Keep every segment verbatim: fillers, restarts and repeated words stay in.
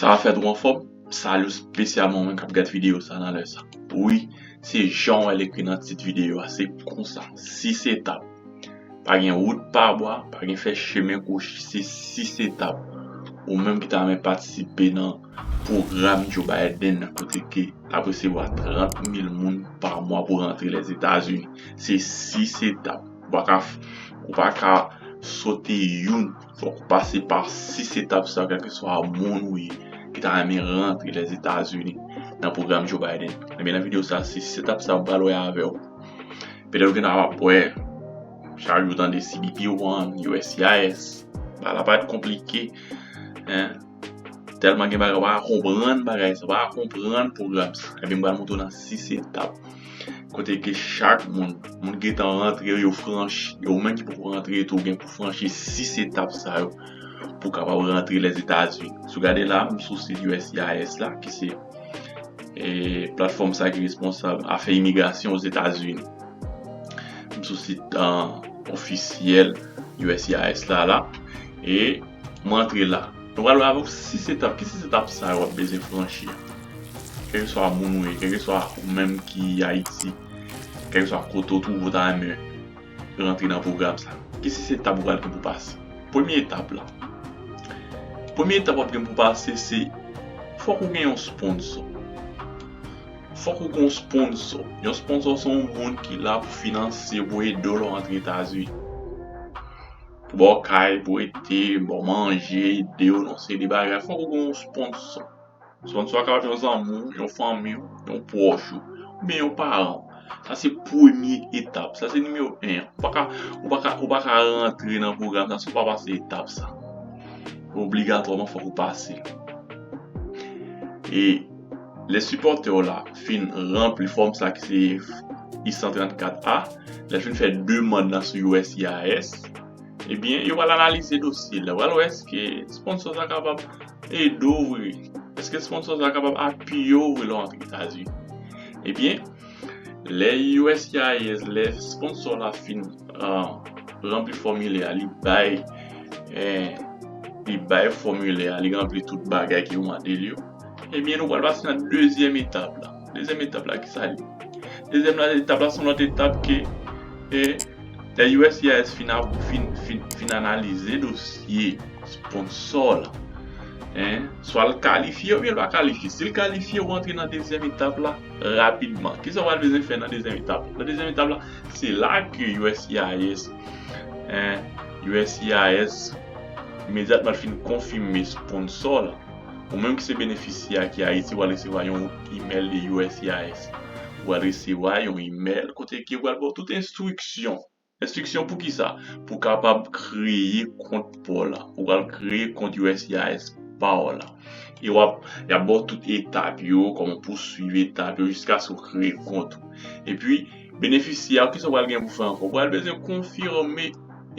Sa va fèt ou anfòm? Salut espesyalman ou menm k ap gad videyo sa nan lè sa. Wi, se jan w wè l ekri nan tit videyo a, se konsa, sis etap. Pa gen wout pa bwa, pa gen fè chemen kwochi, se sis etap. Ou menm ki ta renmen patisipe nan pwogram Joe Biden nan, kote ke l ap resevwa trant mil moun pa mwa pou rantre Lèzetazini. Se sis etap. Ou pa ka, ou pa ka sote youn. Fòk ou pase pa sis etap sa, kèlkeswa moun ou ye ki ta renmen rantre Lèzetazini nan pwogram Joe Biden. Ebyen, nan videyo sa, se sis etap sa m pral wè avè w. Petèt ou gen ap wè, chak jou tande C B P one, U S C I S. Bagay la parèt konplike. Hein? Tèlman gen bagay, ou pa ka konprann bagay sa, ou pa ka konprann pwogram sa. Ebyen, m pral montre w nan sis etap. Kote ke chak moun, moun gentan rantre yo, yo franchi, yo menm ki poko rantre yo tou, gen pou franchi sis etap sa yo pou kapab rantre Lèzetazini. Si w gade la, m sou sit U S C I S la, ki se, e, platfòm sa ki responsab afè imigrasyon Ozetazini. M sou sit, ah, ofisyèl U S C I S la, la. E m rantre la. Nou pral wè avèk sis etap. Ki sis etap sa yo w ap bezwen franchi? Kèlkeswa moun ou ye, kèlkeswa ou menm ki Ayiti, kèlkeswa kote w twouve w ta renmen rantre nan pwogram sa. Ki sis etap ou pral gen pou pase? Premye etap la. Premye etap w ap gen pou pase se fòk ou gen yon sponsò. Fòk ou gen yon sponsò. Yon sponsò se yon moun ki la pou finanse w, pou ede w lè w antre Etazini. Pou ba w kay, pou rete, ba w manje, ede w nan yon seri de bagay. Fòk ou gen yon sponsò. Sponsò a kapab yon zanmi w, yon fanmi w, yon pwòch ou, oubyen yon paran w. Sa se premye etap. Sa se nimewo en an. Ou pa ka, ou pa ka, ou pa ka rantre nan pwogram sa si w pa pase etap sa. Obligatwaman, fòk ou pase l. E lè sipòtè w la fin ranpli fòm sa ki se I san trannkat A, lè l fin fè demann nan sou U S C I S, ebyen, yo pral analize dosye l. Yo pral wè èske sponsò sa kapab ede w vre. Èske sponsò sa kapab apiye w vre lè w antre Etazini. Ebyen, lè U S C I S, lè sponsò la fin, ah, ranpli fòmilè a, li bay, eh, li bay fòmilè a, li ranpli tout bagay ke yo mande l yo. Ebyen, nou pral pase nan dezyèm etap la. Dezyèm etap la, ki sa l ye? Dezyèm la, etap la, se yon lòt etap ke, e, lè U S C I S fin, ap- fin, fin, fin analize dosye sponsò la, en, swa l kalifye oubyen l pa kalifye. Si l kalifye, ou antre nan dezyèm etap la rapidman. Kisa w pral bezwen fè nan dezyèm etap la? Nan dezyèm etap la, se la ke U S C I S, en, U S C I S imedyatman l fin konfime sponsò la. Ou menm ki se benefisyè a ki Ayiti, w al resevwa yon imèl de U S C I S. Ou al resevwa yon imèl kote ke yo pral ba w tout enstriksyon. Enstriksyon pou ki sa? Pou kapab kreye kont pa w la. Ou pral kreye kont U S C I S pa w la. E w ap, y ap ba w tout etap yo, kòman pou swiv etap yo jiskaske w kreye kont ou. Epi, benefisyè a, kisa w pral gen pou fè ankò? Ou pral bezwen konfime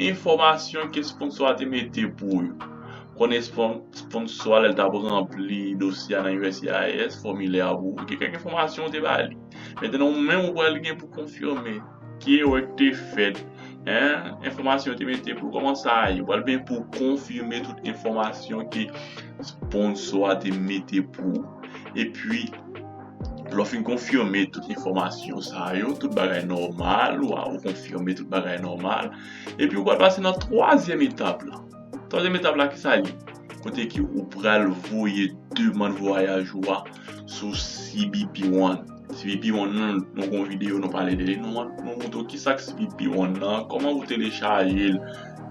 enfòmasyon ke sponsò a te mete pou ou yo. Konnen spon- sponsò a, lè l t ap ranpli dosye a nan U S C I S, fòmilè a pou ou, gen kèk enfòmasyon ou te ba li. Mentnan, ou menm ou pral gen pou konfime ki erè k te fèt, en, enfòmasyon yo te mete pou ou, kòman sa ye. Ou pral gen pou konfime tout enfòmasyon ke sponsò a te mete pou ou. Epi, lè w fin konfime tout enfòmasyon sa yo, tout bagay nòmal, ou, ou konfime tout bagay nòmal, epi ou pral pase nan twazyèm etap la. Twazyèm etap la, ki sa l ye? Kote ke ou pral voye demann vwayaj ou a sou C B P One. C B P One nan, nou gon videyo nou pale de li, nou, nou montre w kisa k C B P One nan, kòman pou telechaje l,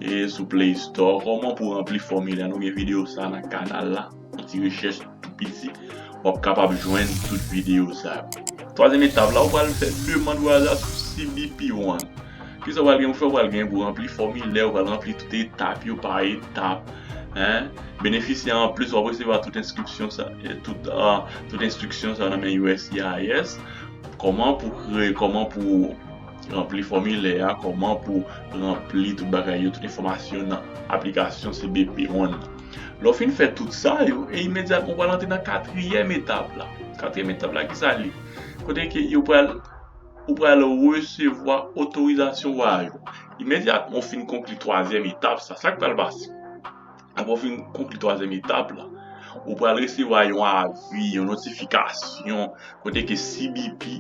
e sou Play Store, kòman pou ranpli fòmilè. Nou gen videyo sa nan kanal la. Yon ti rechèch tou piti, w ap kapab jwenn tout videyo sa yo. Twazyèm etap la, ou pral fè demann vwayaj la sou C B P One. Kisa w pral gen pou fè? Ou pral gen pou ranpli fòmilè, ou pral ranpli tout etap yo pa etap. En, benefisyè an plis, w ap resevwa tout enstriksyon sa, e tout, ah, tout enstriksyon sa nan men U S C I S. Kòman pou kreye, kòman pou ranpli fòmilè a, kòman pou ranpli tout bagay yo, tout enfòmasyon nan aplikasyon C B P One nan. Lè w fin fè tout sa yo, e imedyatman ou pral antre nan katriyèm etap la. Katriyèm etap la, ki sa l ye? Kote ke yo pral, ou pral resevwa otorizasyon vwayaj ou. Imedyatman ou fin konkli twazyèm etap sa, sa k pral pase? Apre w fin konkli twazyèm etap la, ou pral resevwa yon avi, yon notifikasyon, kote ke C B P,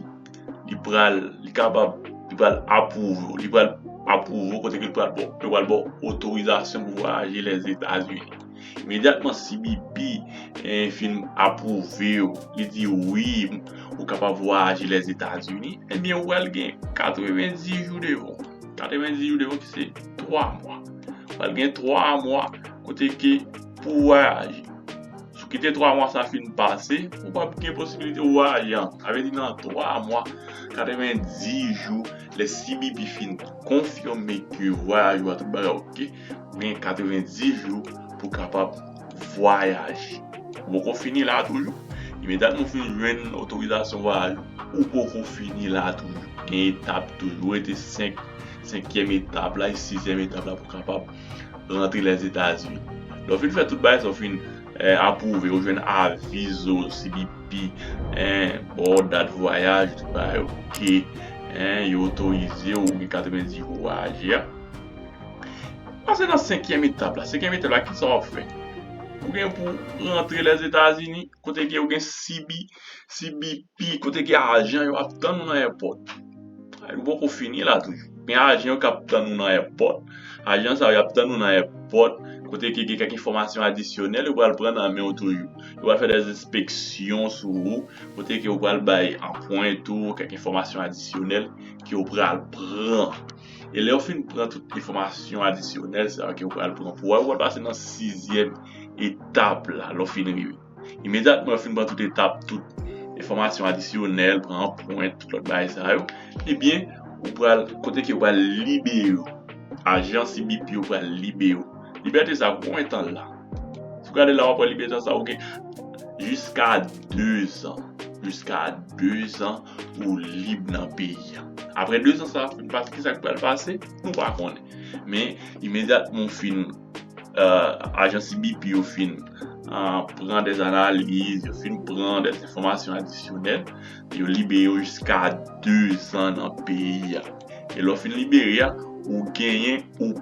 li pral, li kapab, li pral apwouve w, li pral apwouve w, kote ke li pral ba w, li pral ba w otorizasyon pou vwayaje Lèzetazini. Imedyatman C B P, eh, fin apwouve w, li di wi, ou kapab vwayaje Lèzetazini, ebyen, ou pral gen katrevenndis jou devan w. Katrevenndis jou devan w ki se twa mwa. Ou pral gen twa mwa kote ke pou vwayaje. Si w kite twa mwa sa fin pase, ou p ap gen posibilite w vwayaje ankò. Sa vle di nan twa mwa, katrevenndis jou, lè C B P fin konfime ke vwayaj ou a tout bagay oke, ou gen katrevenndis jou pou kapab vwayaje. Ou poko fini la toujou. Imedyatman ou fin jwenn otorizasyon vwayaj ou, ou poko fini la toujou. Gen etap toujou, rete senk, senkyèm etap la e sizyèm etap la pou kapab rantre Lèzetazini. Lè w fin fè tout bagay sa, w fin, eh, apwouve, ou jwenn avizo C B P, eh, ba w dat vwayaj, tout bagay oke, eh, yo otorize w, ou gen katrevenndis jou pou vwayaje a. Pase nan senkyèm etap la. Senkyèm etap la, kisa w ap fè? Ou gen pou rantre Lèzetazini, kote ke ou gen C B, C B P, kote ke ajan yo ap tann ou nan èpòt. Ou poko fini la toujou. Gen ajan yo k ap tann ou nan èpòt. Ajan sa yo ap tann ou nan èpòt, kote ke gen kèk enfòmasyon adisyonèl yo pral pran nan men w toujou. Yo pral fè dè enspeksyon sou ou, kote ke yo pral bay anprent ou, kèk enfòmasyon adisyonèl ke yo pral pran. E lè yo fin pran tout enfòmasyon adisyonèl sa yo ke yo pral pran pou ou, ou pral pase nan sizyèm etap la, lè w fin rive. Imedyatman yo fin pran tout etap, tout enfòmasyon adisyonèl, pran anprent, tout lòt bagay sa yo, ebyen, ou pral, kote ke yo pral libere w. Ajan C B P yo pral libere w. Libète sa, pou konbyen tan l la? Si w gade la, w ap wè libète sa, ou gen jiska dezan. Jiska dezan ou lib nan peyi a. Apre dezan sa fin pase, kisa k pral pase? Nou pa konnen. Men, imedyatman w fin, eh, ajan C B P yo fin, eh, pran dè analiz, yo fin pran dè enfòmasyon adisyonèl, yo libere w jiska dezan nan peyi a. E lè w fin libere a, ou genyen, ou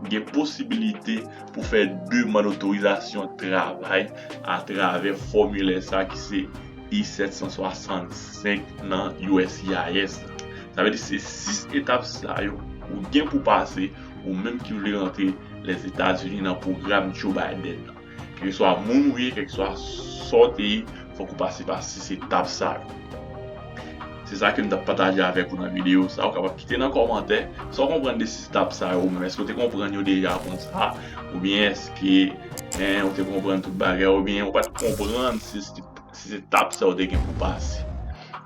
gen posibilite pou fè demann otorizasyon travay atravè fòmilè sa ki se I sèt san swasannsenk nan U S C I S la. Sa vle di se sis etap sa yo ou gen pou pase, ou menm ki vle rantre Lèzetazini nan pwogram Joe Biden nan. Kèlkeswa moun ou ye, kèlkeswa sa w te ye, fòk ou pase pa sis etap sa yo. Se sa ke m t ap pataje avèk ou nan videyo sa. Ou kapab kite nan kòmantè sa w konprann de sis etap sa yo ou menm. Èske w te konprann yo deja konsa? Oubyen èske, en, ou te konprann tout bagay? Oubyen ou pa t konprann sis, sis etap sa yo te gen pou pase?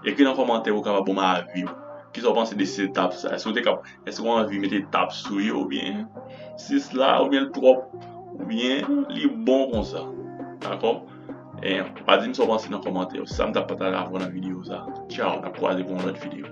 Ekri nan kòmantè ou kapab ban m avi w. Kisa w panse de sis etap sa? Èske w te kap, èske w anvi mete tap sou yo oubyen sis la, oubyen l twòp, oubyen li bon konsa? Dakò? E pa di m sa w panse nan kòmantè yo. Sa m t ap pataje avè w nan videyo sa. Tchaw, n ap kwaze pou yon lòt videyo.